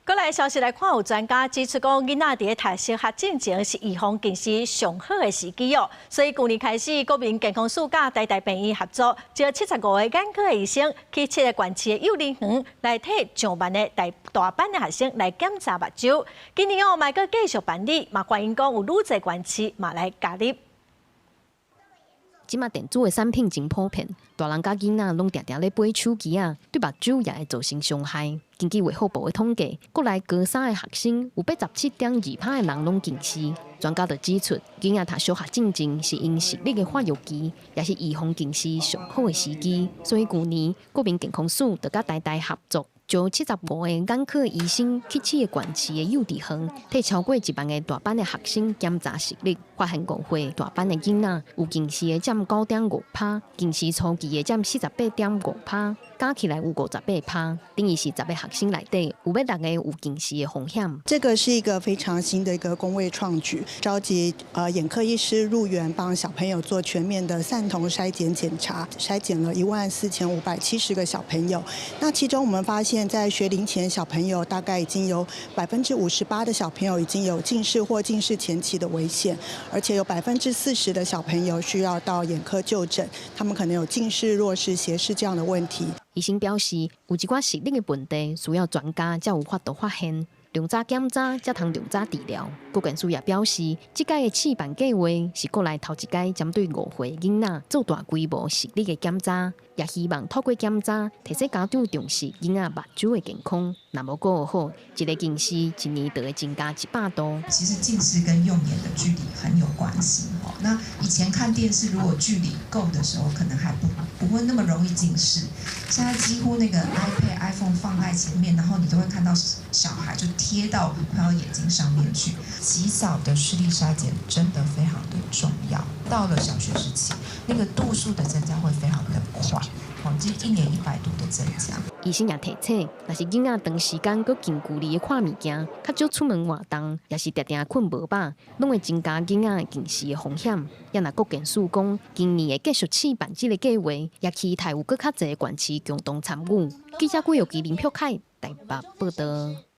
閣來消息來看，有專家指出講，囡仔佇咧讀小學進前是預防近視上好的時機哦。所以舊年開始，國民健康署佮台大病院合作，招75個眼科的醫生去七個縣市的幼兒園來替上萬個大大班的學生來檢查目睭。今年哦，嘛閣繼續辦理，嘛歡迎講有愈濟縣市嘛來加入。這馬電子的產品真普遍，大人佮囡仔攏定定咧掰手機仔，對目睭也會造成傷害。根據衛福部的統計，國內高三的學生有87.2%的人攏近視。專家就指出，囡仔讀小學進前是𪜶視力的發育期，也是預防近視上好的時機。所以舊年國民健康署就佮台大合作，招75個眼科醫生去七個縣市的幼稚園，替超過1萬個大班的學生檢查視力，發現5歲大班的囡仔有近視的佔9.5%，近視初期的佔48.5%，加起來有58%，等於是10個學生內底有欲六個有近視的風險。這個是一個非常新的一個公衛創舉，召集眼科醫師入園幫小朋友做全面的散瞳篩檢檢查，篩檢了14,570個小朋友。那其中我們發現，在學齡前小朋友大概已經有58%的小朋友已經有近視或近視前期的危險，而且有40%的小朋友需要到眼科就診，他們可能有近視、弱視、斜視這樣的問題。醫生表示，有一寡視力的問題需要專家才有法度發現，量早檢查才通量早治療。國健署也表示，這擺的試辦計劃是國內頭一擺針對5歲囡仔做大規模視力的檢查，也希望透過檢查提醒家長重視囡仔目睭的健康。若無顧好，一个近視一年就會增加100度。其實近視跟用眼的距離很有關係。那以前看電視，如果距離夠的時候，可能還不會那麼容易近視。現在幾乎那個 iPad、iPhone 放在前面，然後你都會看到小孩就貼到快要眼睛上面去。及早的視力篩檢真的非常的重要。到了小學時期，那個度數的增加會非常的快，哦，這一年100度的增加。醫生也提醒，若是囡仔長時間閣近距離的看物件，較少出門活動，也是定定睏無飽，攏會增加囡仔近視的風險。也若國健署講，今年會繼續試辦這个計劃，也期待有閣較濟縣市共同參與。記者郭玉琪、林柏凱台北報導。